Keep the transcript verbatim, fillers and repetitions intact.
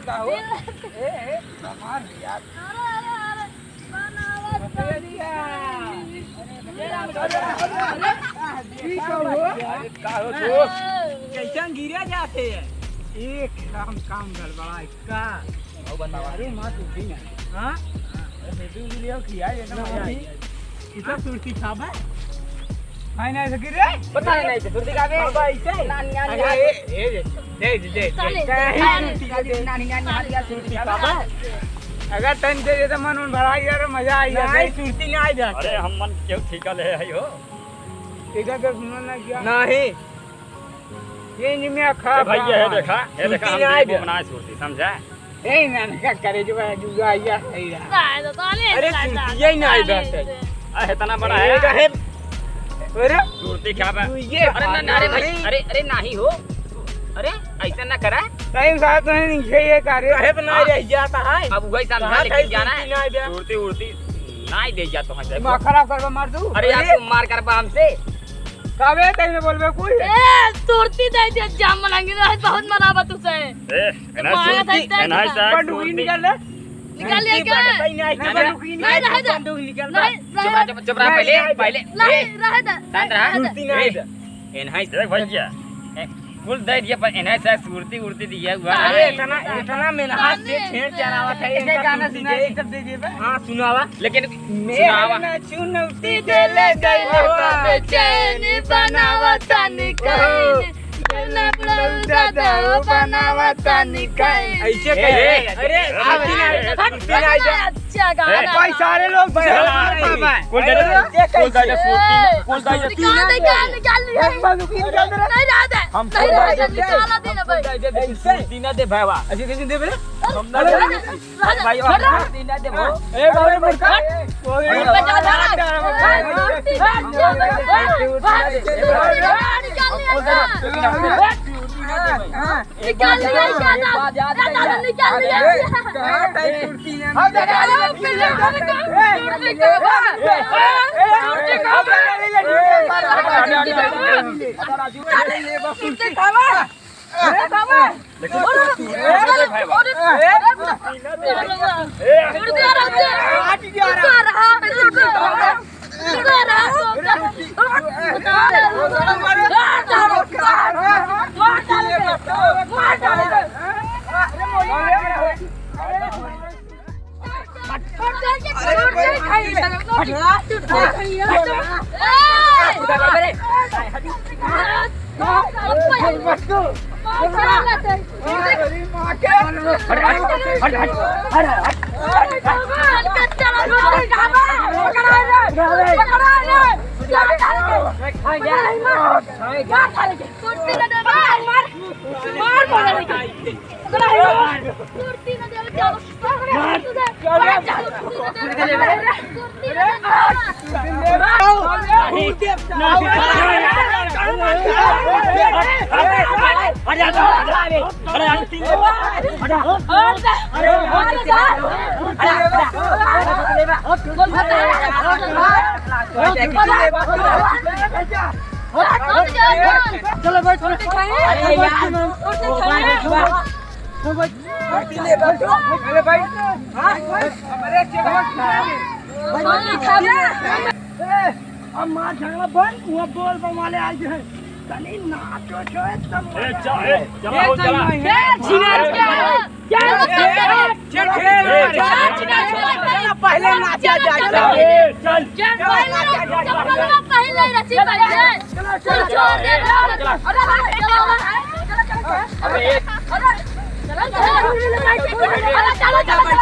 का हो? ए, ए, सामान दिया। अरे, अरे, अरे, बनावत अरे, बानी। अरे, अरे, अरे, अरे, अरे, का हो तू? कैसन गिरे जाते हैं? एक काम, काम गड़बड़ा है का? अरे, माँ तू भी ना। हाँ? अरे, तू भी लियो, खिया, ये ना मजा आई। कितना सुरती खाबा? हाय ना, ऐसे गिर रे। पता नहीं, नहीं, सुरती खाबे। बाबा, ऐसे? ना, ना, अरे, ना। ए, ए, दे, दे, दे, दे। साले, काहे साले, सुरती साले, दे? नानी, नानी, नानी, सुरती खाबा। अगर तन दे दे तो मन, मन भरा यार, मजा आई जाए। नहीं, सुरती ना आई जाए। अरे, हम मन क्यों ठीका ले आई हो? इधर तो सुनो ना क्या? नहीं। ये निम्या खा, ए भैया, खा, ये खा। देखा, ये देखा, सुरती हम ना आई दे बे। बनाए सुरती, समझा? ए, ना, ना, क्या करे जो है, जो आइया, आइया। ना, तो, तो नहीं अरे, करता, सुरती ये ना आई तो बैठे। नहीं। आ, इतना बड़ा ए, है। रहे। अरे। सुरती क्या बा? तू ये अरे, ना, ना, अरे भाई, नहीं। अरे, अरे, नहीं हो। अरे, ऐसा ना करा। टाइम साथ में नहीं है ये कार्य। काहे पे ना हाँ। रह जाता है? अब वही समझा, कहाँ लेकिन कहीं जाना सुरती है। ना आई बे? सुरती उरती ना आई दे जा तो है, देखो। दिमाग खराब करबा मार तू। अरे, यार, अरे। तू मार करबा हमसे। काबे तई में बोलबे कुछ? ए, सुरती दे दे, जाम मनाएंगे, आज बहुत मनावा तुझसे। ए, एनहाई माया सुरती, था इतना एनहाई इतना। साहब बंदूक सुरती। निकाल ले। निकाल लिया सुरती क्या? बंदूक नहीं, नहीं, बंदूक नहीं, नहीं, रहे दे। बंदूक निकाल ले। नहीं, चुप रहा, रहे। चुप, चुप रहा, नहीं, पहले, नहीं, पहले। नहीं, ए, रहे दे। शांत रहा। सुरती नहीं ए, दे। एनहाई से भैया, ए, कुल दे दिया, पर एनहाई से सुरती उरती दिया हुआ अरे, है। इतना, इतना मेहनत से ताने छेड़ चलावा था, इनका गाना सुनती सुना दे। दे, तब दे देबे। हाँ, सुनावा। लेकिन मेरे सुनावा। ना चुनौती देले गइले बा, बेचैनी बनावा तानी कहीं। ना बुढ़ऊ दादा हो बनावा तानी कहीं। ऐसे ए, कहे। ए, अरे, ए, आवे ए, ना, ए, सुनती ना जा। अच्छा गाना। ए, भाई, सारे लोग ए, ए, कुल दे दे, अरे, कुल दे दे, ए, कुल दे दे, ए, कुल दे दे। निकाल दे, निकाल, निकाल लिया। एक बार रुकिए, निकाल दे। नहीं रह दे, हम नहीं रह दे, निकाल दे ना भाई। ऐसे। सुरती ना दे भाईवा। ऐसे कैसे देबे रे? हम ना अरे, देबे। अरे भाई, हट, हट। सुरती ना देबो। ए, बाबू रे, मुर्गा। अरे, हट, हट, हट। निकाल लिया, निकाल लिया। ए, दादा, निकाल लिया। अरे, कहाँ था ये सुरती ना? हम निकाल लिया। सुरती कहाँ बा? अरे, बाबा। चलो बैठ, बैठ। अरे यार। अरे भाई, हाँ? हमारे चेहरा ए, अब मार झगड़ा बंद, वहाँ बोल बम वाले आए हैं। तनी नाचो छो, एकदम ए, मजा चा-, ए, आए। चला हो, चला। ए, छिनार क्या? क्या? ए, चल, ए, चल, चल, चल, चल, पहले नाचा जाए। चल, ए, चल। चल, पहले नाचा जाए। पहले रची पहले। चलो, चलो, चलो। अरे, अरे, चलो, चलो। अरे, चलो, चलो।